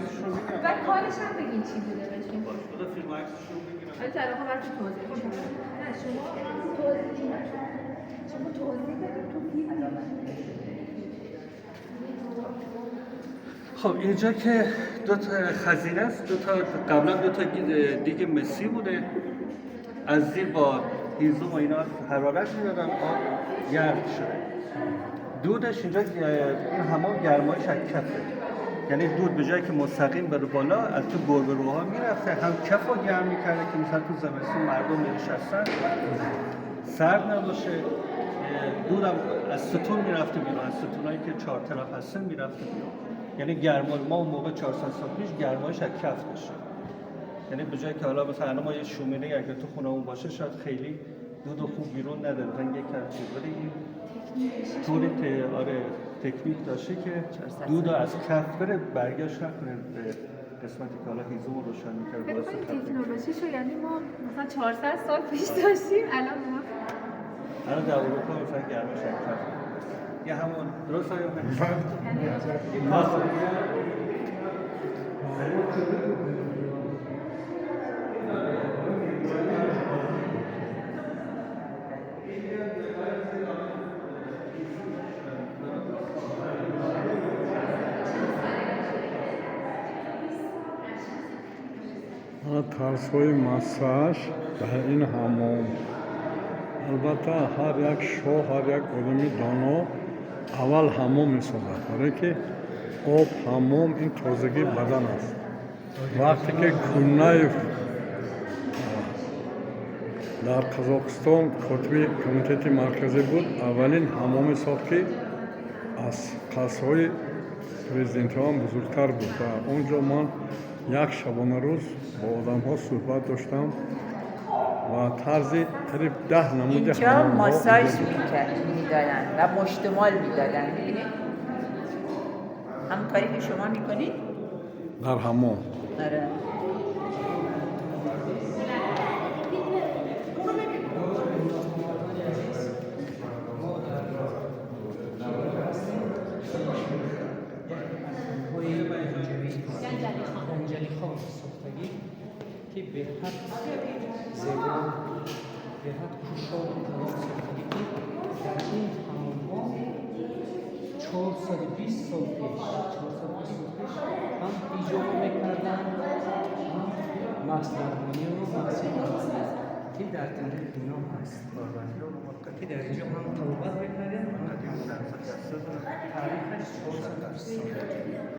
عکسش رو میگم. و کارش هم بگین چی بوده بهشون. باش، بذار فیلم عکسش رو بگیرم. ولی در واقع براتون توضیح میدم. نه، شما توضیح، شما توضیح بدید تو فیلم. خب، اینجا که دو تا خزینه است، دو تا قبلا دو تا دیگ مسی بوده، از زیر با هیزم و اینا حرارت میدادن، آب گرم شده. دودش اینجا، این حمام گرمایش از کفه، یعنی دود به جایی که مستقیم بره بالا از تو گربه روها میرفته، هم کف رو گرم میکرده که مثلا تو زمستون مردم نشستن سرد نباشه. دودم از ستون میرفته بیرون، از ستونایی که چهار طرف هستن میرفته بیرون. یعنی گرما ما اون موقع 400 سال پیش گرمایش از کف داشته، یعنی به جایی که حالا مثلا الان ما یه شومینه اگه تو خونه‌مون باشه شاید خیلی دود خوب بیرون نده، مثلا یک کم چیز، ولی این طوری آره تکنیک داشته که دود از کف بره، برگشت نکنه به قسمتی که حالا هیزم رو روشن می‌کرد. فکر باعث کنید خفگی. تکنولوژیشو یعنی ما مثلا 400 سال پیش داشتیم، الان ما الان در اروپا مثلا گرمایش از کف یه همون درست آیا؟ یعنی Тарзҳои массаж дар ин ҳамом. Албатта, ҳар як шоҳ, ҳар як одами доно аввал ҳамом месозад, барое ки об, ҳамом ин тозагии бадан аст. Вақте ки Кунаев дар Қазоқистон котиби Комитети Марказӣ буд, аввалин ҳамоме сохт, ки аз қасрҳои президентҳоам бузургтар буд, ва он ҷо ман як шабонарӯз бо одамҳо суҳбат доштам ва тарзи қариб 10 намуди اینجا ҳамомҳо ماساژ وجود داشت. میدادن و مشتمال میدادن. میبینید، همون کاری که شما میکنید. Дар ҳамом. آره. ما در نوار هستیم، یک از فیلم‌های گنجلی خان ساختگی که беҳад зебо, беҳад кушоду калон сохтагӣ, ки дар ин ҳамомҳо 420 сол пеш, 420 сол пеш ҳам ҳиҷома мекарданд, ҳам масдармониро мекарданд, ки дар таърихи дунё ҳаст, ки дар инҷо ҳам табобат мекардем, ҳам таърихаш 420 сол.